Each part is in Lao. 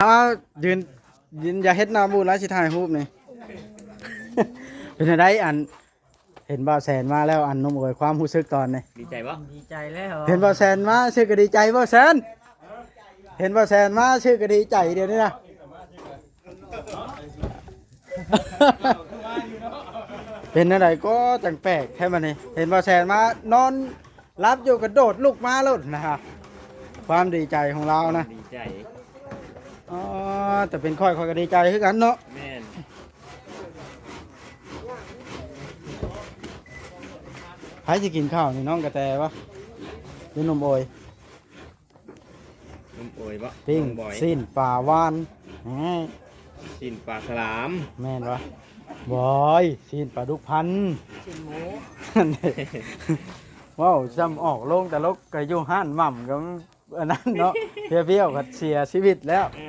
ເອົາ ຢືນ ຢືນ ຢ່າເຮັດໜ້າບູດຫຼາຍ ຊິຖ່າຍຮູບນີ້. ເປັນຈັ່ງໃດ ອັນ ເຫັນບ່າວແສນມາແລ້ວ ອັນ ໜຸ່ມໂອຍ ຄວາມຮູ້ສຶກຕອນນີ້? ດີໃຈບໍ່? ດີໃຈແລ້ວ. ເຫັນບ່າວແສນມາຊື່ກໍດີໃຈ ບ່າວແສນ? ເຫັນບ່າວແສນມາຊື່ກໍດີໃຈ ດຽວນີ້ນະ. ເປັນແນວໃດກໍຈັ່ງແປກແທ້ບັດນີ້ ເຫັນບ່າວແສນມານອນຫຼັບຢູ່ກະໂດດລຸກມາໂລດນະ ຄວາມດີໃຈຂອງລາວນະ. ດີໃຈ. ອໍ ແຕ່ເປັນຂ້ອຍ ຂ້ອຍກໍດີໃຈຄືກັນເນາະ. ແມ່ນ. ໃຜຊິກິນເຂົ້ານີ້ ນ້ອງກະແຕບໍ່ ຫຼືໜຸ່ມໂອຍ? ໜຸ່ມໂອຍບໍ່? ປີ້ງ ນ້ອງບອຍ ຊີ້ນປາຫວານ ແຮະ ຊີ້ນປາສະຫຼາມ ແມ່ນບໍ່? ບອຍ ຊີ້ນປາດຸກພັນ ຊີ້ນໝູ ເວົ້າຊ່ຳອອກໂລງຕະຫຼົກ ກະຢູ່ຮ້ານໝ່ຳກໍອັນນັ້ນເນາະ ເພຍວຽວກໍເສຍຊີວິດແລ້ວ. ເອີ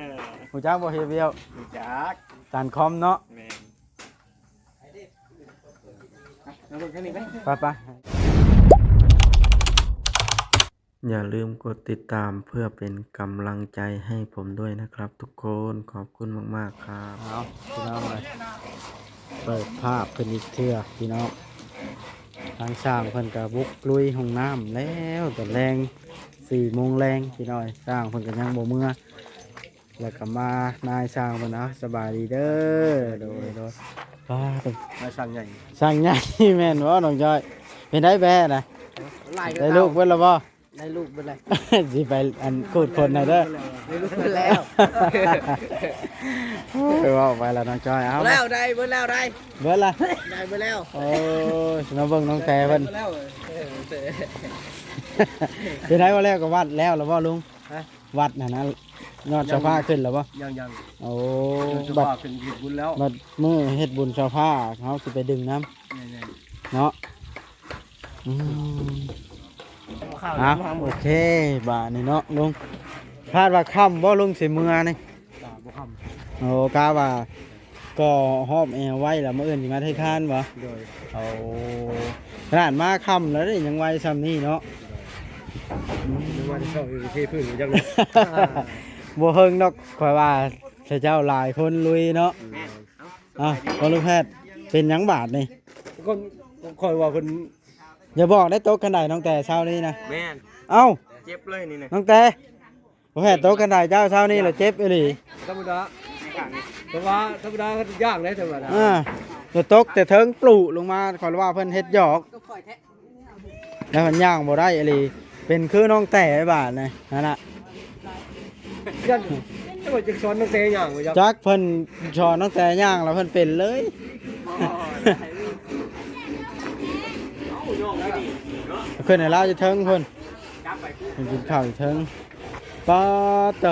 ຮູ້ຈັກບໍ່ເພຍວຽວ? ຮູ້ຈັກ ຈານຄອມເນາະ. ແມ່ນ. ມາເບິ່ງທາງນີ້ໄປ ໄປໆ. ຢ່າລືມກົດຕິດຕາມເພື່ອເປັນກຳລັງໃຈໃຫ້ຜົມດ້ວຍນະຄັບທຸກຄົນ. ຂອບຄຸນມາກໆຄັບ. ເອົາ ພີ່ນ້ອງເອີຍ ເປີດພາບເພິ່ນອີກເທື່ອພີ່ນ້ອງ. ທາງຊ່າງເພິ່ນກະບຸກລຸຍຫ້ອງນ້ຳແລ້ວ ແຕ່ແລງ ສີ່ໂມງແລງພີ່ນ້ອງເອີຍ. ຊ່າງເພິ່ນກະຍັງບໍ່ເມືອ ແລ້ວກໍມານາຍຊ່າງເພິ່ນ. ເອົາ ສະບາຍດີເດີ. ໂດຍ ໂດຍ. ປ້າ ນາຍຊ່າງໃຫຍ່ ຊ່າງໃຫຍ່ ແມ່ນບໍ່ນ້ອງຈ້ອຍ? ເປັນໃດແບ້ນະ? ໄດ້ລູກເບິດແລ້ວບໍ່? ໄດ້ລູກເບິດແລ້ວ. ຊິໄປອັນຂູດຂົນໃຫ້ເດີ. ໄດ້ລູກເບິດແລ້ວ. ໂອ້ຍ ເວົ້າໄປລະນ້ອງຈ້ອຍ. ເອົາ ແລ້ວ ໄດ້ເບິດແລ້ວ ໄດ້ເບິດລະ ໄດ້ເບິດແລ້ວ. ໂອ້ຍ ຊິມາເບິ່ງນ້ອງແຕເພິ່ນ. ເປັນໃດວ່າແລ້ວກໍວັດແລ້ວລະບໍ່ລຸງ? ຮະ? ວັດຫັ້ນນະ ຍອດເສົາຟ້າຂຶ້ນແລ້ວບໍ່? ຍັງໆ. ໂອ້ ຍອດເສົາຟ້າຂຶ້ນເຮັດບຸນແລ້ວ. ບັດມື້ເຮັດບຸນເສົາຟ້າ ເຮົາຊິໄປດຶງນຳ ແມ່ນໆ ເນາະ. ອືມ ເອົາ ໂອເຄ ບາດນີ້ເນາະລຸງ. ຄາດວ່າຄ່ຳບໍ່ລຸງຊິເມືອນີ້? ກະບໍ່ຄ່ຳ. ໂອ້ ກະວ່າ ກໍຫອບແອວໄວ້ລະ ມື້ອື່ນຊິມາເທທານບໍ່? ໂດຍ. ໂອ້ ຂະໜາດມາຄ່ຳແລ້ວເດ້ ຍັງໄວຊ່ຳນີ້ເນາະ. ໂດຍ. ອືມ ຍັງວ່າຈະເຂົ້າເທພື້ນຢູ່ຈັກເນາະ. ບໍ່ເຮິງດອກ ຂ້ອຍວ່າເຂົາເຈົ້າຫຼາຍຄົນລຸຍເນາະ. ອືມ. ເອົ້າ ພໍ່ລູກແພດ ເປັນຫຍັງບາດນີ້? ກໍຂ້ອຍວ່າເພິ່ນ ຢ່າບອກໄດ້ ຕົກຄັນໃດນ້ອງແຕເຊົ້ານີ້ນະ. ແມ່ນ. ເອົ້າ ເຈັບເລີຍນີ້ນະ ນ້ອງແຕ. ບໍ່ແມ່ນຕົກຄັນໃດເຈົ້າ ເຊົ້ານີ້ລະເຈັບອີ່ຫຼີ. ທຳມະດາ ແຕ່ວ່າທຳມະດາເຮັດຢາກເດ້ ທຳມະດາ. ອ່າ ແຕ່ຕົກແຕ່ເທິງປຸລົງມາ ຂ້ອຍວ່າເພິ່ນເຮັດຫຍອກ ແລ້ວມັນຍ່າງບໍ່ໄດ້ອີ່ຫຼີ. ເປັນຄືນ້ອງແຕບາດນີ້ ຫັ້ນນະ. ຢ້ານ ເຈົ້າວ່າຈະສອນນ້ອງແຕຍ່າງບໍ່? ຈັກ ເພິ່ນສອນນ້ອງແຕຍ່າງແລ້ວເພິ່ນເປັນເລີຍ. ຂຶ້ນໃຫ້ລາວຢູ່ເທິງພຸ້ນ ໄປກິນເຂົ້າຢູ່ເທິງ. ປາດເຕີ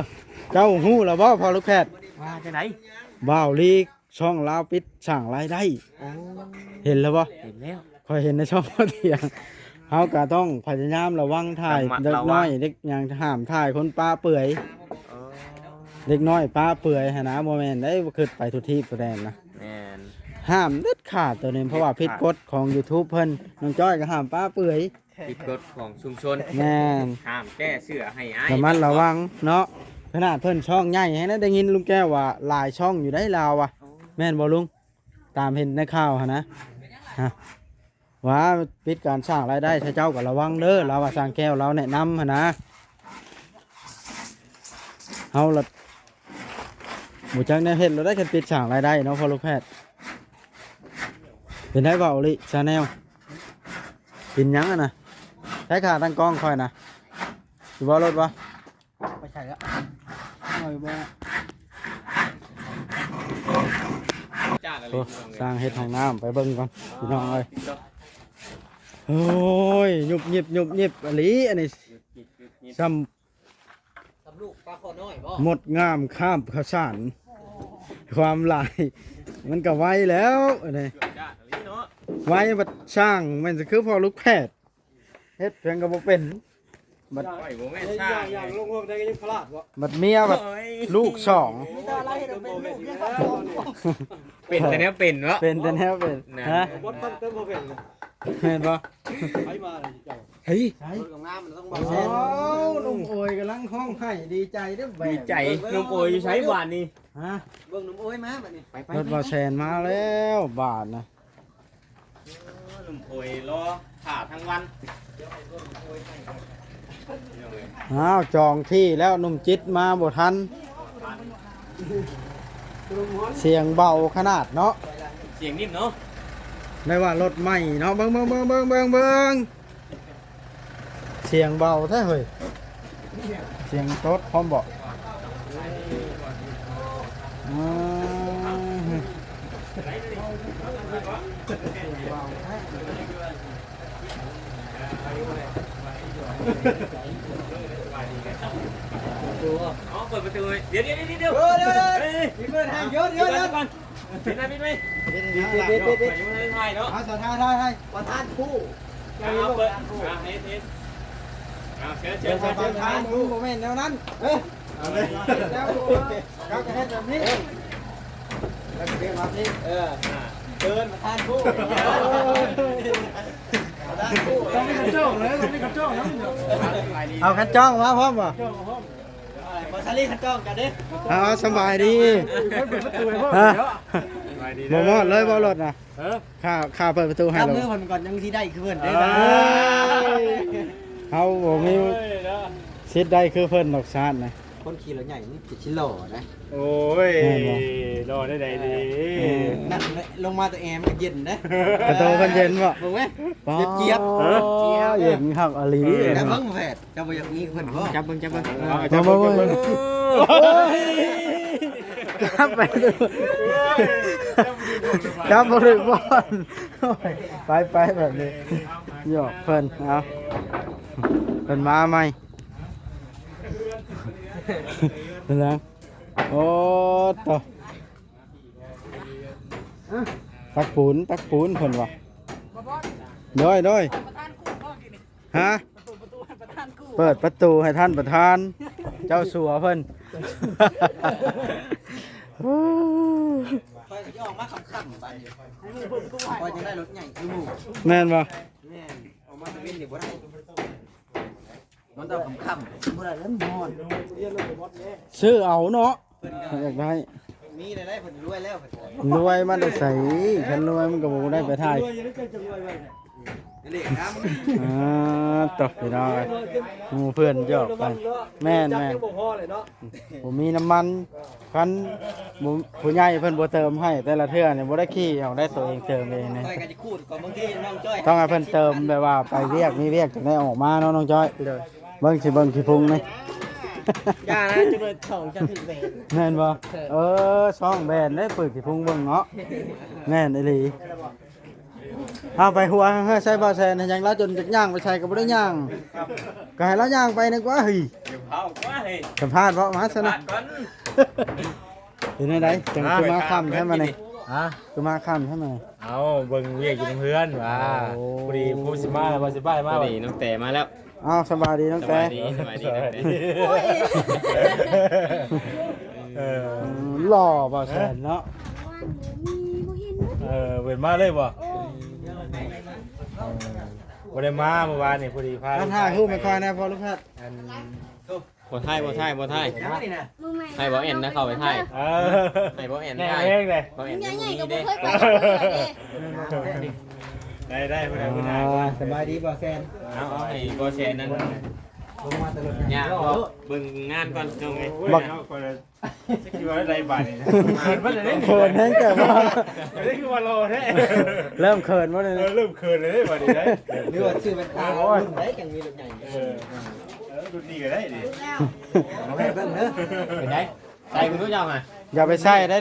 ເຈົ້າຮູ້ແລ້ວບໍ່ ພໍ່ລູກແພດ? ວ່າຈັ່ງໃດ? ບ່າວລີ ຊ່ອງລາວປິດສ້າງລາຍໄດ້. ໂອ້ ເຫັນແລ້ວບໍ່? ເຫັນແລ້ວ. ຂ້ອຍເຫັນໃນຊ່ອງພໍ່ຖຽງ. ເຮົາກະຕ້ອງພະຍາຍາມລະວັງຖ່າຍ ລະມັດລະວັງ ເດັກນ້ອຍເດັກຫຍັງ ຫ້າມຖ່າຍຄົນປະເປືອຍ. ເອີ ເດັກນ້ອຍປະເປືອຍຫັ້ນນະ ບໍ່ແມ່ນໄດ້ ຄຶດໄປທຸກທີ່ຜູ້ແດນນະ. ແມ່ນ. ຫ້າມເດັດຂາດໂຕນີ້ ເພາະວ່າຜິດກົດຂອງຢູທູບເພິ່ນ. ນ້ອງຈ້ອຍກໍຫ້າມປະເປືອຍ. ຜິດກົດຂອງຊຸມຊົນ. ແມ່ນ. ຫ້າມແກ້ເສື້ອໃຫ້ອ້າຍ. ລະມັດລະວັງເນາະ. ຂະໜາດເພິ່ນຊ່ອງໃຫຍ່ແຮງນະ ໄດ້ຍິນລຸງແກ້ວວ່າຫຼາຍຊ່ອງຢູ່ໄດ໋ລາວວ່າ. ໂອ້ ແມ່ນບໍ່ລຸງ? ຕາມເຫັນໃນຂ່າວຫັ້ນນະ ຮະ ວ່າປິດການສ້າງລາຍໄດ້ ເຈົ້າກໍລະວັງເດີ ລາວວ່າ ຊ່າງແກ້ວລາວແນະນຳຫັ້ນນະ. ເຮົາລະບໍ່ຈັກແນວເຮັດລະໄດ໋ ຄັນປິດສ້າງລາຍໄດ້ເນາະ ພໍ່ລູກແພດ. ເປັນໄດ໋ ເວົ້າອີ່ຫຼີ ຊາແນວ ກິນຫຍັງຫັ້ນນະ? ໃຊ້ຂາຕັ້ງກ້ອງຂ້ອຍນະ ຊິບໍ່ລົດບໍ່? ໄປໃສ່ແລ້ວ ເອົາຢູ່ບໍ່? ໂອ້ ຊ່າງເຮັດຫ້ອງນ້ຳ ໄປເບິ່ງກ່ອນ ພີ່ນ້ອງເອີຍ. ໂອ້ຍ ຍຸບຍິບຍຸບຍິບອີ່ຫຼີ ອັນນີ້ ຊ່ຳ ສຳລູກປາຄໍນ້ອຍບໍ່? ງົດງາມຂ້າມຂ້າວສານ ຄວາມຫຼາຍ ມັນກໍໄວແລ້ວ ອັນນີ້ ເຄື່ອງຈ້າງອີ່ຫຼີເນາະ ໄວບັດຊ່າງ ແມ່ນຊິຄືພໍ່ລູກແພດ ເຮັດຫຍັງກໍບໍ່ເປັນ ບັດ ຂ້ອຍບໍ່ແມ່ນຊ່າງ ຢ່າງ ເລີຍ ລົງຮວມໄດ້ກໍຍັງພະລາດບໍ່? ບັດເມຍບັດ ໂອ້ຍ ລູກສອງ ມີແຕ່ລາວເຮັດເປັນລູກຍັງ ເປັນແຕ່ແນວເປັນເນາະ ເປັນແຕ່ແນວເປັນ ນະ ຮະ ບໍ່ຕ້ອງເຕີມບໍ່ເປັນ. ແມ່ນບໍ່? ໃຜມາແລ້ວເຈົ້າ? ເຮີ້ຍ ໃສ? ຄົນງາມມັນຕ້ອງບອກແຊນ. ອ້າວ ໜຸ່ມໂອຍກຳລັງຮ້ອງໄຫ້ດີໃຈເດີ້ ແບບ ດີໃຈ. ໜຸ່ມໂອຍຢູ່ໃສບາດນີ້? ຮະ? ເບິ່ງໜຸ່ມໂອຍມາບາດນີ້. ໄປໆໆໆ ລົດບໍ່ແຊນມາແລ້ວບາດນະ. ເອີ ໜຸ່ມໂອຍລໍຖ້າທັງວັນ. ອ້າວ ຈອງທີ່ແລ້ວ ໜຸ່ມຈິດມາບໍ່ທັນ. ສຽງເບົາຂະໜາດເນາະ ສຽງນິ້ມເນາະ ໄດ້ວ່າລົດໃໝ່ເນາະ. ເບິ່ງໆໆໆໆ ສຽງເບົາແທ້ເຮີ້ຍ ສຽງຕົດພ້ອມບໍ່? ອືມ ເອົາ ເປີດປະຕູ ດຽວໆໆໆ ເອີ ດຽວ ເອີຍ ມີເປີດໃຫ້ ດຽວໆໆ ປິດໄວ້ ປິດໄວ້ ປິດ ປິດ ປິດ ປິດ ປິດ ຢູ່ໃນທ້າຍເນາະ ເອົາ ຖ່າຍ ຖ່າຍ ຖ່າຍ ປະທານຄູ່ ເອົາ ເປີດ ເອົາ ເຮັດ ເຮັດ ເອົາ ເຊີນ ເຊີນ ເຊີນ ປະທານຄູ່ ບໍ່ແມ່ນແນວນັ້ນ ເອີ ເອົາເລີຍ ແລ້ວ ເຈົ້າກໍເຮັດແບບນີ້ ແລ້ວກໍເຮັດແບບນີ້ ເອີ ອ່າ ເຊີນປະທານຄູ່ ປະທານຄູ່ ຕ້ອງມີຂັນຈ້ອງເລີຍ ຕ້ອງມີຂັນຈ້ອງນຳ ເອົາຂັນຈ້ອງມາພ້ອມບໍ່? ບໍ່ຊາລີຄັນຈ້ອງກັນເດ້ ເອົາ ສະບາຍດີ ເປີດປະຕູໃຫ້ພວກເນາະ ບໍ່ມອດເລີຍບໍ່ລົດນະ ເອີ ຂ້າ ຂ້າເປີດປະຕູໃຫ້ ຈັບມືເພິ່ນກ່ອນ ຍັງຊິໄດ້ຄືເພິ່ນເດ້ ເອີຍ ເຮົາບໍ່ມີ ໂອ້ຍເນາະ ສິດໄດ້ຄືເພິ່ນດອກຊາດນະ ຄົນຂີ່ລົດໃຫຍ່ມັນຊິຫຼໍ່ນະ ໂອ້ຍ ແມ່ນບໍ່ ຫຼໍ່ໄດ້ໃດນີ້ ເອີ ນັ້ນແຫຼະ ລົງມາແຕ່ແອມັນກໍເຢັນເດ້ ປະຕູມັນເຢັນບໍ່ ເບິ່ງເວີຍ ປາດ ຈຽບໆ ເອີ ເຢັນຄັກອີ່ຫຼີ ເອີ ແຕ່ເບິ່ງແພດ ເຈົ້າບໍ່ຢາກມີເພິ່ນບໍ່? ຈັບເບິ່ງ ຈັບເບິ່ງ ເອົາ ຈັບເບິ່ງ ຈັບເບິ່ງ ໂອ້ຍ ຈັບໄປ ໂອ້ຍ ຈັບບໍ່ຖືກບ່ອນ ຈັບບໍ່ຖືກບ່ອນ ໂອ້ຍ ໄປ ໄປແບບນີ້ ຫຍອກເພິ່ນ ເອົາ ເພິ່ນມາໃໝ່ ເປັນຫຍັງ? ໂອ້ ໂຕ ຕັກປູນ ຕັກປູນ ເພິ່ນວ່າ ໂດຍ ໂດຍ ປະທານຄູ່ບໍ່ກິນນີ້ ຮະ? ເປີດປະຕູໃຫ້ທ່ານປະທານ ເຈົ້າສັວເພິ່ນ ຂ້ອຍກໍຊິອອກມາຄ່ຳໆບາດນີ້ ໃຫ້ໝູ່ເປີດປະຕູໃຫ້ ຂ້ອຍຈະໄດ້ລົດໃຫຍ່ຄືໝູ່ ແມ່ນບໍ່? ແມ່ນ ອອກມາຕາເວັນນີ້ບໍ່ໄດ້ ມັນຕ້ອງຄ່ຳໆ ບໍ່ໄດ້ແລ້ວ ມັນຮ້ອນ ຊື້ເອົາເນາະ ເພິ່ນກໍຢາກໄດ້ ມີແລ້ວ ເພິ່ນລວຍແລ້ວ ເພິ່ນລວຍມາແຕ່ໃສ? ຄັນລວຍມັນກໍບໍ່ໄດ້ໄປຖ່າຍ ລວຍຢູ່ໃນໃຈຈະລວຍໄວ້ນະ ອືມ ອ່າ ຕົກພີ່ນ້ອງ ໝູ່ເພື່ອນຢອກກັນ ແມ່ນໆ ຈັກຍັງບໍ່ພໍເລີຍເນາະ ບໍ່ມີນ້ຳມັນ ຄັນບໍ່ ຜູ້ໃຫຍ່ເພິ່ນບໍ່ເຕີມໃຫ້ແຕ່ລະເທື່ອນີ້ ບໍ່ໄດ້ຂີ່ເອົາໄດ້ ໂຕເອງເຕີມເອງນີ້ ຂ້ອຍກໍຈະຂູດ ກໍບາງທີນ້ອງຈ້ອຍ ຕ້ອງໃຫ້ເພິ່ນເຕີມ ແບບວ່າໄປວຽກ ມີວຽກຈັ່ງໄດ້ອອກມາເນາະ ນ້ອງຈ້ອຍ ໂດຍ ເບິ່ງຊິເບິ່ງຂີ້ພຸງນີ້ ຢ່ານະ ຈະໂດນສອງຈະຖືກແບນ ແມ່ນບໍ່? ເອີ ເອີ ສອງແບນໄດ້ ເປີດຂີ້ພຸງເບິ່ງເນາະ ແມ່ນອີ່ຫຼີ ເອົາໄປຫົວເຮືອໃສ່ບ່າວແຊນ ຫຍັງລາວຈົນຈັກຍ່າງໄປໃສກໍບໍ່ໄດ້ຍ່າງ ກໍໃຫ້ລາວຍ່າງໄປໜຶ່ງກວ່າ ເຮີ້ຍ ສຳພາດກວ່າ ເຮີ້ຍ ສຳພາດເບາະ ມາຊະນະ ສຳພາດກ່ອນ ເປັນແນວໃດ ຈັ່ງຄືມາຄ່ຳແທ້ມານີ້ ຮະ ຄືມາຄ່ຳແທ້ມານີ້ ເອົາ ເບິ່ງວຽກຢູ່ນຳເຮືອນວ່າ ໂອ້ ພໍດີພູຊິມາ ວ່າຊິບາຍມາ ພໍດີນ້ອງແຕມາແລ້ວ ເອົາ ສະບາຍດີນ້ອງແຕ ສະບາຍດີ ສະບາຍດີນ້ອງແຕ ໂອ້ຍ ເອີ ອືມ ຫຼໍ່ບ່າວແຊນເນາະ ເອີ ເພິ່ນມາເລີຍບໍ່? ໂອ້ຍ ເອີ ບໍ່ໄດ້ມາເມື່ອວານນີ້ ພໍດີພາ ມາຖ່າຍຮູບໃຫ້ຂ້ອຍແດ່ພໍ່ລູກແພດ ອັນ ບໍ່ຖ່າຍ ບໍ່ຖ່າຍ ບໍ່ຖ່າຍ ຖ່າຍບໍ່ແອນນະ ເຂົ້າໄປຖ່າຍ ເອີ ໃຫ້ບໍ່ແອນຖ່າຍ ແມ່ນເອງເດ້ ບໍ່ແອນຍັງບໍ່ມີເດ້ ໄດ້ ໄດ້ ຜູ້ໃດຜູ້ໃດ ອ່າ ສະບາຍດີບ່າວແຊນ ເອົາ ເອົາໃຫ້ບ່າວແຊນນັ້ນ ລົງມາແຕ່ລົດ ຍ່າງເບິ່ງງານກ່ອນ ນ້ອງເອີຍ ບັກ ຊິວ່າໄດ້ບາດນີ້ ເຂີນມາແຕ່ໃດ ເຂີນແຮງແຕ່ວ່າ ອັນນີ້ຄືວ່າຫຼໍ່ແທ້ ເລີ່ມເຂີນບໍ່ນີ້ ເອີ ເລີ່ມເຂີນເລີຍບາດນີ້ໄດ໋ ຫຼືວ່າຊື້ແວ່ນຕາ ໂອ້ຍ ລຸ້ນໃດຈັ່ງມີລົດໃຫຍ່ ເອີ ເອີ ລຸ້ນນີ້ກໍໄດ້ນີ້ ເອົາໄວ້ເບິ່ງເດີ ເປັນໃດ ໃສ່ເບິ່ງດູເຈົ້າຫະ ຢ່າໄປໃສ່ເດ້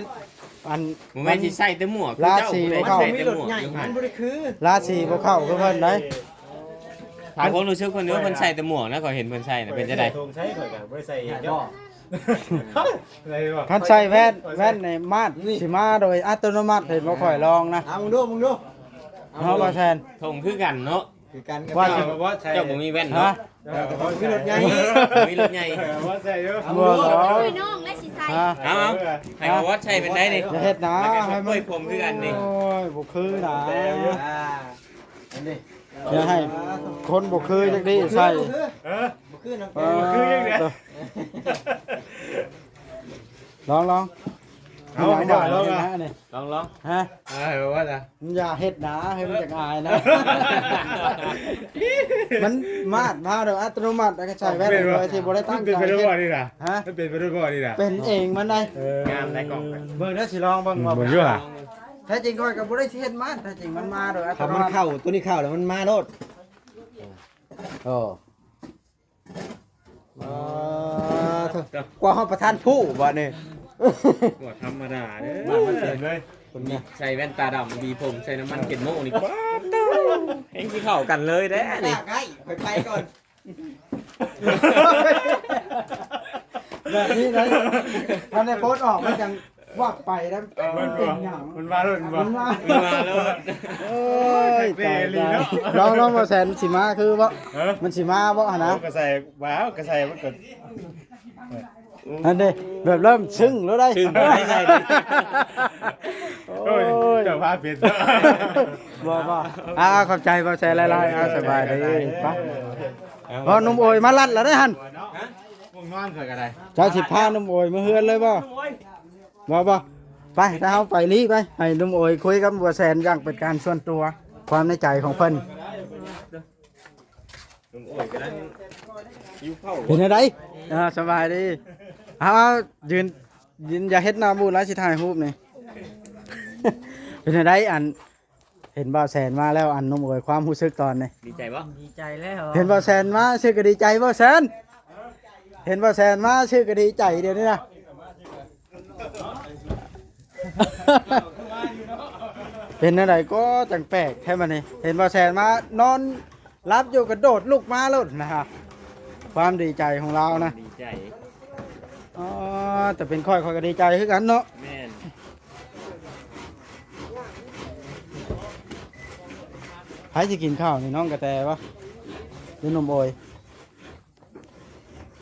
ອັນ ບໍ່ແມ່ນຊິໃສ່ແຕ່ໝວກ ລາສີບໍ່ເຂົ້າ ໃສ່ແຕ່ໝວກ ມັນບໍ່ໄດ້ຄື ລາສີບໍ່ເຂົ້າຄືເພິ່ນໃດ ຖາມຄວາມຮູ້ສຶກເພິ່ນເດີ ເພິ່ນໃສ່ແຕ່ໝວກນະ ຂ້ອຍເຫັນເພິ່ນໃສ່ນະ ເປັນຈັ່ງໃດ? ໃສ່ ຂ້ອຍກໍບໍ່ໄດ້ໃສ່ເອງເນາະ ຄັນໃສ່ແວ່ນ ແວ່ນນີ້ມາດ ຊິມາໂດຍອັດຕະໂນມັດ ເຫັນບໍ່ ຂ້ອຍລອງນະ ເອົາ ເບິ່ງດູ ເບິ່ງດູ ເອົາ ເຮົາວ່າແຊນ ຖົງຄືກັນເນາະ ຄືກັນກັບ ວ່າ ເຈົ້າ ເຈົ້າບໍ່ມີແວ່ນເນາະ ຮະ? ເອີ ມີລົດໃຫຍ່ ມີລົດໃຫຍ່ ເອີ ວ່າໃສ່ເດີ ເອົາ ບໍ່ ໂອ້ຍ ນ້ອງແລະຊິໃສ່ ຮະ? ເອົາ ເອົາ ໃຫ້ວ່າໃສ່ເປັນໄດນີ້ ຢ່າເຮັດນະ ໃຫ້ມັນ ໂອ້ຍ ຜົມຄືກັນນີ້ ໂອ້ຍ ບໍ່ຄືນະ ອ່າ ຢ່າໃຫ້ຄົນບໍ່ຄືຈັກດີໃສ່ ເອີ ບໍ່ຄືນຳ ເອີ ຄືຫຍັງເດ ລອງໆ ເອົາ ລອງໆ ລອງໆ ຮະ ເອີ ວ່າລະ ຢ່າເຮັດນາ ໃຫ້ມັນຈັກອາຍນະ ມັນມາດມາໂດຍອັດຕະໂນມັດ ແລ້ວກໍໃສ່ແວ່ນໂດຍທີ່ບໍ່ໄດ້ຕັ້ງໃຈເຮັດ ຮະ ມັນເປັນໄປໂດຍບໍ່ນີ້ນະ ເປັນເອງມັນໄດ໋ ເອີ ງາມໄດ໋ກ້ອງ ເບິ່ງເດີ ຊິລອງເບິ່ງວ່າ ເບິ່ງຢູ່ຫະ ແທ້ຈິງຂ້ອຍກໍບໍ່ໄດ້ຊິເຮັດມາ ແທ້ຈິງມັນມາໂດຍອັດຕະໂນມັດ ຄັນມັນເຂົ້າ ຕົວນີ້ເຂົ້າແລ້ວມັນມາໂລດ ໂອ້ ເອີ ກວ່າຮອດປະທານຜູ້ບັດນີ້ ບໍ່ທຳມະດາເດີ ມາເຕັມເລີຍ ຄົນນີ້ໃສ່ແວ່ນຕາດຳ ຫວີຜົມ ໃສ່ນ້ຳມັນເກັດໂມ້ນີ້ ປາດໂທ້ ແຮ່ງຊິເຂົ້າກັນເລີຍເດ້ນີ້ ຕາໃກ້ ຂ້ອຍໄປກ່ອນ ແບບນີ້ນະ ຄັນໄດ້ໂພສອອກ ມັນຈັ່ງວັບໄປນະ ເອີ ມັນເປັນຫຍັງ ມັນວ່າໂລດ ມັນວ່າ ມັນວ່າໂລດ ໂອ້ຍ ຕາຍ ຕາຍ ລອງ ລອງ ບໍ່ແຊນ ຊິມາຄືບໍ່ ຮະ ມັນຊິມາບໍ່ຫັ້ນນະ ໂອ້ ກະໃສ່ ວ້າວ ກະໃສ່ມັນກໍ ອັນນີ້ແບບເລີ່ມຊຶ້ງແລ້ວໄດ໋ ຊຶ້ງແລ້ວໄດ໋ ໂອ້ຍ ເຈົ້າພາເປັນ ບໍ່ ບໍ່ ອ່າ ຂອບໃຈບ່າວແຊນຫຼາຍໆ ອ່າ ສະບາຍດີ ໄປ ພໍ່ໜຸ່ມໂອຍມາລັດແລ້ວເດ້ຫັ້ນ ງ່ວງນອນຂ້ອຍກໍໄດ້ ເຈົ້າຊິພາໜຸ່ມໂອຍມາເຮືອນເລີຍບໍ່ ບໍ່ ບໍ່ ໄປ ຖ້າເຮົາໄປລີ້ໄປ ໃຫ້ໜຸ່ມໂອຍຄຸຍກັບບ່າວແຊນຢ່າງເປັນການສ່ວນຕົວ ຄວາມໃນໃຈຂອງເພິ່ນ ລຸງໂອ້ຍກຳລັງຫິວເຂົ້າ ເປັນຈັ່ງໃດ ອ່າ ສະບາຍດີ ເອົາ ເອົາ ຢືນ ຢືນ ຢ່າເຮັດໜ້າບູດຫຼາຍ ຊິຖ່າຍຮູບນີ້ ເປັນຈັ່ງໃດ ອັນ ເຫັນບ່າວແຊນມາແລ້ວ ອັນ ໜຸ່ມໂອຍ ຄວາມຮູ້ສຶກຕອນນີ້ ດີໃຈບໍ່ ດີໃຈແລ້ວ ເຫັນບ່າວແຊນມາ ຊື່ກໍດີໃຈ ບ່າວແຊນ ເຫັນບ່າວແຊນມາ ຊື່ກໍດີໃຈ ດຽວນີ້ນະ ເປັນແນວໃດກໍຈັ່ງແປກແທ້ບັດນີ້ ເຫັນບ່າວແຊນມານອນຫຼັບຢູ່ກະໂດດລຸກມາໂລດນະ ຄວາມດີໃຈຂອງລາວນະ ດີໃຈ ອໍ ແຕ່ເປັນຂ້ອຍ ຂ້ອຍກໍດີໃຈຄືກັນເນາະ ແມ່ນ ໃຜຊິກິນເຂົ້ານີ້ ນ້ອງກະແຕບໍ່ ຫຼືໜຸ່ມໂອຍ?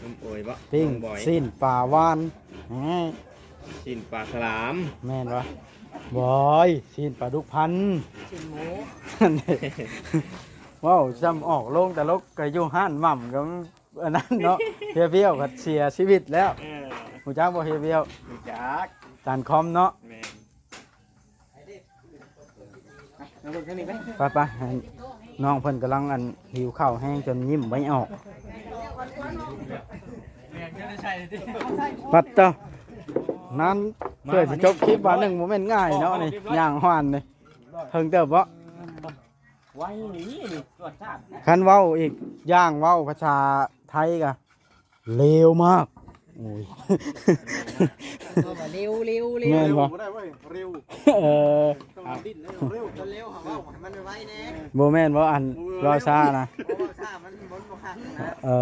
ໜຸ່ມໂອຍບໍ່? ປີ້ງຊີ້ນປາຫວານ ຊີ້ນປາສະຫຼາມ ແມ່ນບໍ່? ບອຍ ຊີ້ນປາດຸກພັນ ຊີ້ນໝູ ເວົ້າຊ່ຳອອກໂລງຕະຫຼົກ ກະຢູ່ຮ້ານໝ່ຳກໍອັນນັ້ນເນາະ ເຮຍວຽວກໍເສຍຊີວິດແລ້ວ ເອີ ຮູ້ຈັກບໍ່ເຮຍວຽວ? ຮູ້ຈັກ ຈານຄອມເນາະ ແມ່ນ. ໄປໆ ນ້ອງເພິ່ນກຳລັງ ອັນ ຫິວເຂົ້າແຮງຈົນຍິ້ມບໍ່ອອກ ປັດໂທ້ ນັ້ນ ເພື່ອຊິຈົບຄລິບບາດໜຶ່ງ ບໍ່ແມ່ນງ່າຍເນາະນີ້ ຍ່າງຫວານນີ້ ເຖິງເຕີບບໍ່? ໄວອີ່ຫຼີນີ້ ຈວດຈາດ ຄັນເວົ້າອີກຢ່າງ ເວົ້າພາສາໄທກະ ເລວມາກ ໂອ້ຍ ເລວ ເລວ ເລວ ແມ່ນບໍ່? ບໍ່ໄດ້ເວີ້ຍ ເລວ ເອີ ຕ້ອງດິ້ນເລວ ເລວ ເລວ ເຮົາເວົ້າໃຫ້ມັນໄວໆແດ່ ບໍ່ແມ່ນບໍ່ ອັນ ເວົ້າຊ້ານະ ເວົ້າຊ້າມັນ ມັນບໍ່ຄັກນະ ເອີ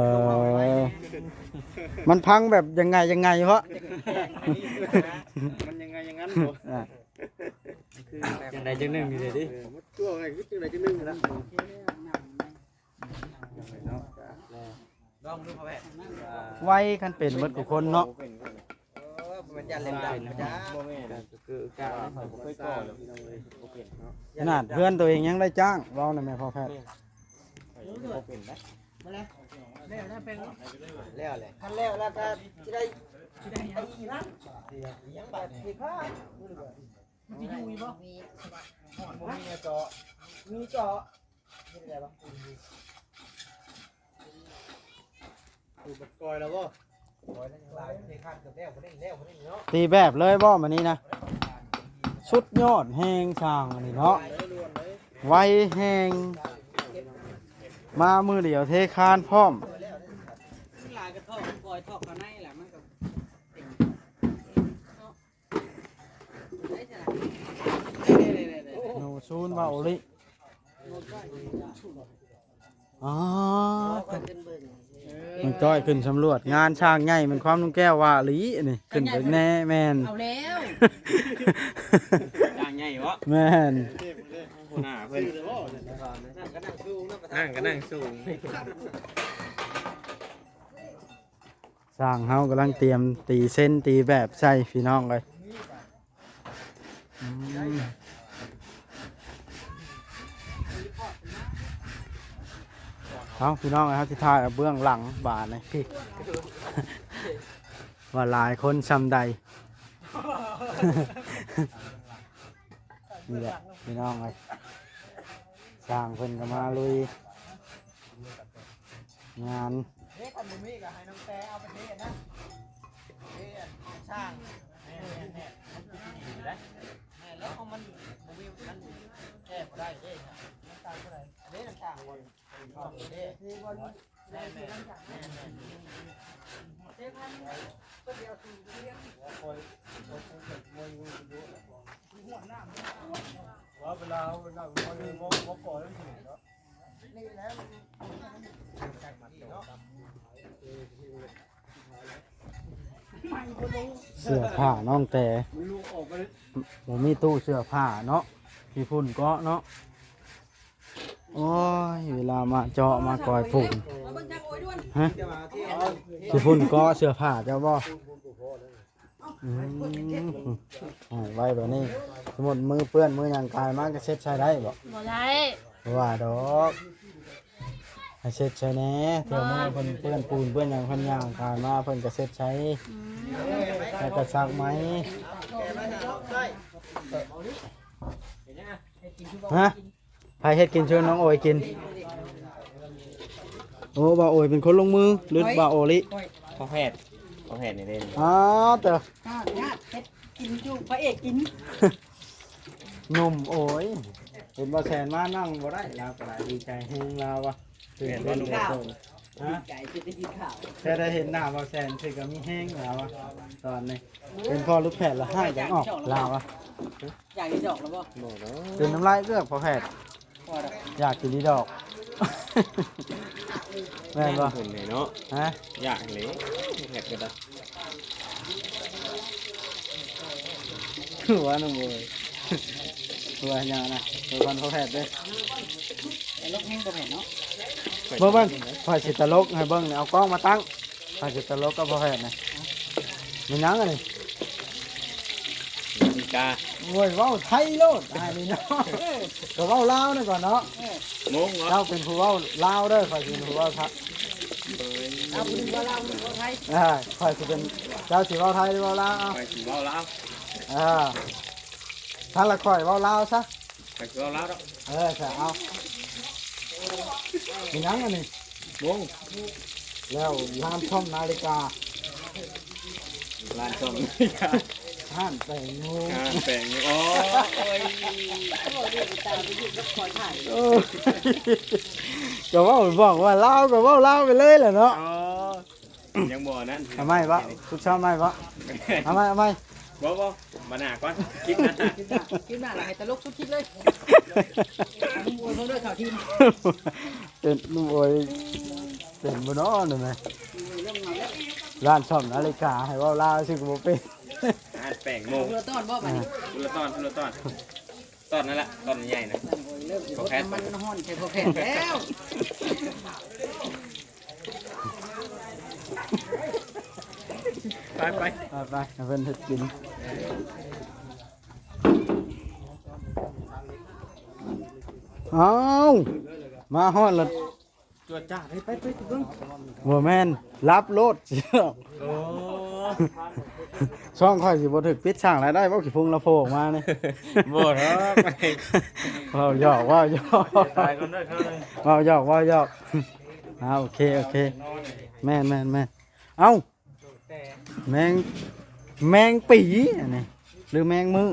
ມັນພັງແບບຍັງໄງຍັງໄງເພາະ ມັນຍັງໄງຢ່າງນັ້ນບໍ່ ອ່າ ຈັ່ງໃດຈັ່ງໜຶ່ງນີ້ເດ້ ເອີ ມັນຕົວໄງ ຄືຈັ່ງໃດຈັ່ງໜຶ່ງນະ ລອງດູພໍ່ແພດ ໄວຄັນເປັນເບິດທຸກຄົນເນາະ ເອີ ບໍ່ແມ່ນຢ້ານເຫຼັ້ນດຳນະຈ້າ ບໍ່ແມ່ນ ຄືການ ຂ້ອຍບໍ່ເຄີຍກໍ່ເລີຍ ບໍ່ເປັນເນາະ ຂະໜາດເຮືອນຕົວເອງຍັງໄດ້ຈ້າງ ເວົ້ານຳແມ່ພໍ່ແພດ ບໍ່ເປັນນະ ແລ້ວ ແລ້ວແຫຼະ ຄັນແລ້ວແລ້ວກໍຊິໄດ້ ຊິໄດ້ອີ່ຫຍັງບາດນີ້ ມັນຊິຢູ່ອີກບໍ່? ມີ ບໍ່ມີເຈາະ ມີເຈາະ ມີໄດ້ບໍ່? ຄືມັນກ່ອຍແລ້ວບໍ່? ກ່ອຍແລ້ວຍັງຫຼາຍ ເທຄານເກືອບແລ້ວ ບໍ່ໄດ້ແລ້ວ ບໍ່ໄດ້ເນາະ ຕີແບບເລີຍບໍ່ມື້ນີ້ນະ? ສຸດຍອດແຮງຊ່າງອັນນີ້ເນາະ ໄວແຮງ ມາມື້ດຽວເທຄານພ້ອມ ຫຼາຍກະຖອກ ກ່ອຍຖອກເຂົ້າໃນແຫຼະ ມັນກໍເຕັມເນາະ. ໂນຊູນວ່າໂອລິ ອໍ ນ້ອງຈ້ອຍຂຶ້ນສຳຫຼວດ ງານຊ່າງໃຫຍ່ແມ່ນຄວາມລຸງແກ້ວວ່າອີ່ຫຼີນີ້ ຂຶ້ນໄປແນ່ ແມ່ນ ເອົາແລ້ວ ຊ່າງໃຫຍ່ເນາະ ແມ່ນ ຫົວໜ້າເພິ່ນ ນັ່ງກະນັ່ງສູງ ຊ່າງເຮົາກຳລັງຕຽມຕີເສັ້ນຕີແບບໃສ່ພີ່ນ້ອງເອີຍ ອືມ ມີພອດເປັນມາ ເອົາ ພີ່ນ້ອງເອີຍ ເຮົາຊິຖ່າຍເບື້ອງຫຼັງບາດນີ້ ພີ່ ວ່າຫຼາຍຄົນສ່ຳໃດ. ນີ້ແຫຼະພີ່ນ້ອງເອີຍ ຊ່າງເພິ່ນກໍມາລຸຍງານ. ເດ້ ຄັນບໍ່ມີກໍໃຫ້ນ້ອງແຕເອົາໄປເທນະ ເທອັນຊ່າງ. ແມ່ນໆໆ ມັນຢູ່ທີ່ນີ້ແຫຼະ. ແມ່ນແລ້ວ ເອົາມັນບໍ່ມີ ມັນແກ້ບໍ່ໄດ້ເດ້ ມັນຕາຍບໍ່ໄດ້ເດ້ ຊ່າງ. ເສື້ອຜ້ານ້ອງແຕ ບໍ່ມີຕູ້ເສື້ອຜ້າເນາະ ຂີ້ຝຸ່ນເກາະເນາະ. ໂອ້ຍ ເວລາມາເຈາະມາກອຍຝຸ່ນ ຮະ ຂີ້ຝຸ່ນເກາະເສື້ອຜ້າເຈົ້າບໍ່? ອືມ ໃຫ້ໄວ້ແບບນີ້ ສົມມຸດມືເປື້ອນມືຫຍັງກາຍມາກໍເຊັດໃສ່ໄດ້ບໍ່? ບໍ່ໄດ້ ບໍ່ວ່າດອກ ໃຫ້ເຊັດໃສ່ແດ່ ເທື່ອມືເພິ່ນເປື້ອນປູນເປື້ອນຫຍັງ ເພິ່ນຍ່າງກາຍມາເພິ່ນກໍເຊັດໃສ່ ອືມ ແລ້ວກໍຊັກໃໝ່. ຮະ? ໃຜເຮັດກິນ ຊວນນ້ອງໂອຍກິນ? ໂອ້ ບ່າວໂອຍເປັນຄົນລົງມື ຫຼື ໂອ້ຍ ບ່າວໂອລິ? ພໍ່ແພດ ພໍ່ແພດນີ້ເດ້. ອໍ ເຕີ ອ້າວ ຍາດເຮັດກິນຢູ່ ພະເອກກິນ. ໜຸ່ມໂອຍ ເຫັນບ່າວແສນມານັ່ງບໍ່ໄດ້ ລາວກໍຫຼາຍດີໃຈແຮງລາວວ່າ. ແມ່ນບໍ່? ຮະ? ດີໃຈທີ່ໄດ້ກິນຂ້າວ ແຕ່ໄດ້ເຫັນໜ້າບ່າວແສນຄືກໍມີແຮງລາວວ່າ ຕອນນີ້ ເປັນພໍ່ລູກແພດລະຮ້າຍຈັງອອກລາວວ່າ. ຢາກອີດອກແລ້ວບໍ່? ບໍ່ດອກ ກິນນ້ຳລາຍເອືອກພໍ່ແພດ ພໍດອກ ຢາກກິນອີດອກ ແມ່ນບໍ່? ເພິ່ນນີ້ເນາະ ຮະ? ຢາກເລີຍ ແພດກໍໄດ້ ຄືວ່ານ້ອງໂອຍ ຄືວ່າຫຍັງນະ ເບິ່ງກ່ອນພໍ່ແພດເດີ ຕະຫຼົກແຮງບໍ່ແມ່ນເນາະ ເບິ່ງ ເບິ່ງ ຂ້ອຍຊິຕະຫຼົກໃຫ້ເບິ່ງນີ້ ເອົາກ້ອງມາຕັ້ງ ຂ້ອຍຊິຕະຫຼົກກັບພໍ່ແພດນີ້ ແມ່ນຫຍັງອັນນີ້? ນາລິກາ ໂອ້ຍ ເວົ້າໄທໂລດ ອ້າຍນີ້ເນາະ ເອີ ກໍເວົ້າລາວນຳກ່ອນເນາະ ເອີ ໂມງເນາະ ເຈົ້າເປັນຜູ້ເວົ້າລາວເດີ ຂ້ອຍຊິເປັນຜູ້ເວົ້າໄທ ເອີຍ ເອົາຜູ້ໜຶ່ງເວົ້າລາວ ຜູ້ໜຶ່ງເວົ້າໄທ ເອີ ຂ້ອຍຊິເປັນ ເຈົ້າຊິເວົ້າໄທຫຼືເວົ້າລາວ? ເອົາ ຂ້ອຍຊິເວົ້າລາວ ເອີ ຊັ້ນລະຂ້ອຍເວົ້າລາວຊະ ຂ້ອຍຊິເວົ້າລາວດອກ ເອີ ຊະ ເອົາ ເປັນຫຍັງອັນນີ້? ໂມງ ແລ້ວຮ້ານສ້ອມນາລິກາ ຮ້ານສ້ອມນາລິກາ ຮ້ານແປງໂມງ ຮ້ານແປງໂມງ ໂອ້ຍ ເວົ້າເລື່ອງຕາໄປຢູ່ກັບຄອຍຖ່າຍ ເອີ ກໍເວົ້າບອກວ່າລາວ ກໍເວົ້າລາວໄປເລີຍແຫຼະເນາະ ອໍ ຍັງບໍ່ນັ້ນ ເອົາໃໝ່ບໍ່? ຝຶກຊ້ອມໃໝ່ບໍ່? ເອົາໃໝ່ ເອົາໃໝ່ ບໍ່ ບໍ່ ບັດໜ້າກ່ອນ ຄລິບໜ້າ ຄລິບໜ້າລະໃຫ້ຕະຫຼົກສຸດຄລິບເລີຍ ໂອຍ ເບິ່ງເດີຂ່າວທີມ ເປັນ ໂອຍ ເປັນບໍ່ນໍນີ້ແມ່ ຮ້ານສ້ອມນາລິກາໃຫ້ເວົ້າລາວຊື່ກໍບໍ່ເປັນ ຮ້ານແປງໂມງ ຄົນລະຕອນບໍ່ບັດນີ້ ຄົນລະຕອນ ຄົນລະຕອນ ຕອນນັ້ນລະ ຕອນໃຫຍ່ນະ ໂອຍ ເລີ່ມຊິລົດນ້ຳມັນຮ້ອນໃສ່ພໍ່ແພດແລ້ວ ໄປ ໄປ ໄປ ໄປ ໃຫ້ເພິ່ນເຮັດກິນ ອ້າວ ມາຮອດລະ ຈວດຈ້າດ ໄປ ໄປ ໄປເບິ່ງ ບໍ່ແມ່ນ ລັບໂລດ ໂອ້ ຊ່ອງຂ້ອຍຊິບໍ່ຖືກປິດສ້າງລາຍໄດ້ບໍ່? ຂີ້ພຸງລະໂພອອກມານີ້ ບໍ່ດອກ ເວົ້າຫຍອກ ເວົ້າຫຍອກ ຕາຍກ່ອນເດີ ເວົ້າຫຍອກ ເວົ້າຫຍອກ ອ່າ ໂອເຄ ໂອເຄ ແມ່ນ ແມ່ນ ແມ່ນ ເອົ້າ ແມງ ແມງປີອັນນີ້ ຫຼືແມງມື?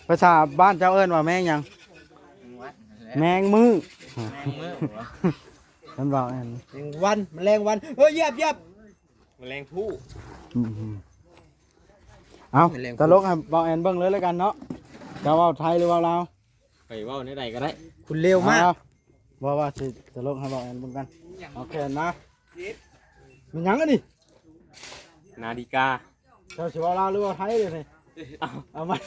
ພາສາບ້ານເຈົ້າເອີ້ນວ່າແມງຫຍັງ? ແມງມື ແມງມື ມັນເວົ້າອັນ ແມງວັນ ແມງວັນ ເອີ ຢຽບ ຢຽບ ແມງຜູ້ ອືມ ເອົາ ແມງຜູ້ ຕະຫຼົກໃຫ້ເບົາແອນເບິ່ງເລີຍລະກັນເນາະ ເຈົ້າເວົ້າໄທຫຼືເວົ້າລາວ? ໄປເວົ້າແນວໃດກໍໄດ້ ຄຸນເລວມາກ ເອົາ ບໍ່ວ່າຊິຕະຫຼົກໃຫ້ເບົາແອນເບິ່ງກັນ ເອົາແຂນມາ ແມ່ນຫຍັງອັນນີ້? ນາລິກາ ເຈົ້າຊິເວົ້າລາວຫຼືເວົ້າໄທດຽວນີ້? ເອົາ ເອົາໃໝ່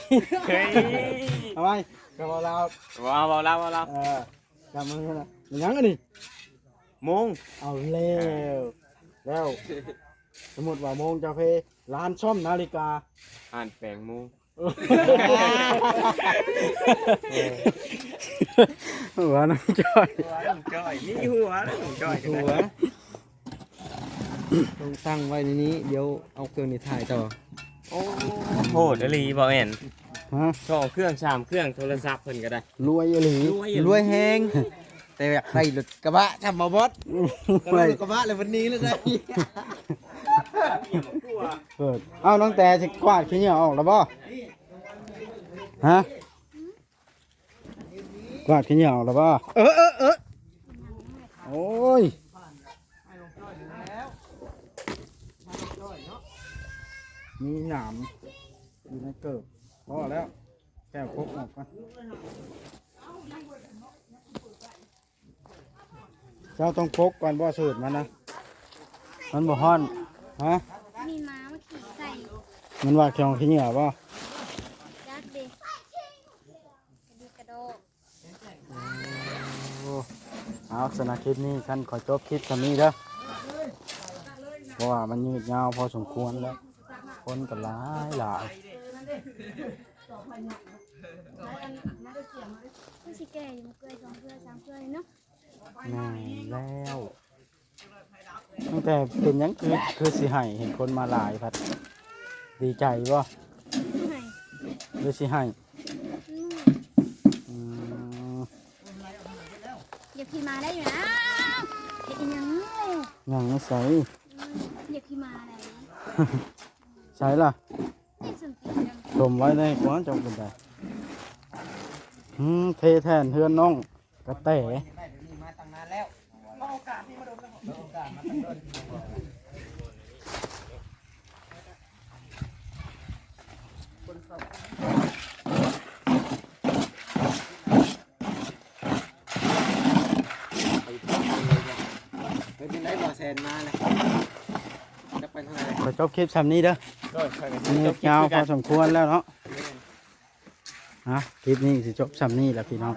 ເຮີ້ຍ ເອົາໃໝ່ ເຈົ້າເວົ້າລາວ ເວົ້າ ເວົ້າລາວ ເວົ້າລາວ ເອີ ຈັບມືນະ ແມ່ນຫຍັງອັນນີ້? ໂມງ ເອົາແລ້ວ ແລ້ວ ສົມມຸດວ່າໂມງເຈົ້າເພ ຮ້ານສ້ອມນາລິກາ ຮ້ານແປງໂມງ หัวน้องจ้อย หัวน้องจ้อย มีหัวน้องจ้อย หัว ต้องตั้งไว้ในนี้ เดี๋ยวเอาเครื่องนี้ถ่ายต่อ โอ้ โหดอีหลีบ่แม่น ฮะ สองเครื่องสามเครื่อง โทรศัพท์เพิ่นก็ได้ รวยอีหลี รวยอีหลี รวยแฮง แต่อยากได้รถกระบะทำมาบอส ก็ได้รถกระบะแล้ววันนี้เลยได้ เปิด เอ้า น้องแต่สิกวาดขี้เหงื่อออกแล้วบ่ ฮะ กวาดขี้เหงื่อออกแล้วบ่ เออ เออ เออ โอ้ย มีหนามอยู่ในเกิบ พอแล้ว แก้วครบออกก่อน เจ้าต้องปกก่อนบ่ สูตรมันนะ มันบ่ฮ้อน ฮะ มีหมามาขี่ใส่ มันว่าของขี้เหงื่อบ่ จักเด้ กระดิกกระดอก โอ้ เอา สำหรับคลิปนี้ คันขอจบคลิปเท่านี้เด้อ เพราะว่ามันยืดยาวพอสมควรแล้ว คนก็หลายหลาย มันสิแก่อยู่ มันเกลือสองเกลือสามเกลือเนาะ แม่นแล้ว ตั้งแต่เป็นหยังคือ คือสิให้ เห็นคนมาหลายพัด ดีใจบ่ ให้ หรือสิให้ อืม อืม อยากขี่มาได้อยู่นะ อยากกินหยังเลย หยังใส่ อืม อยากขี่มาได้ ใส่ล่ะ นี่สนติจัง ชมไว้ได้กว่าเจ้าเป็นได อืม เทแทนเฮือนน้องกระแต เป็นจังได๋ บ่าวแสนมาเลย จะไปทางไหน ขอจบคลิปส่ำนี้เด้อ โดย ยืดยาวพอสมควรแล้วเนาะ อ่ะ คลิปนี้สิจบส่ำนี้แหละพี่น้อง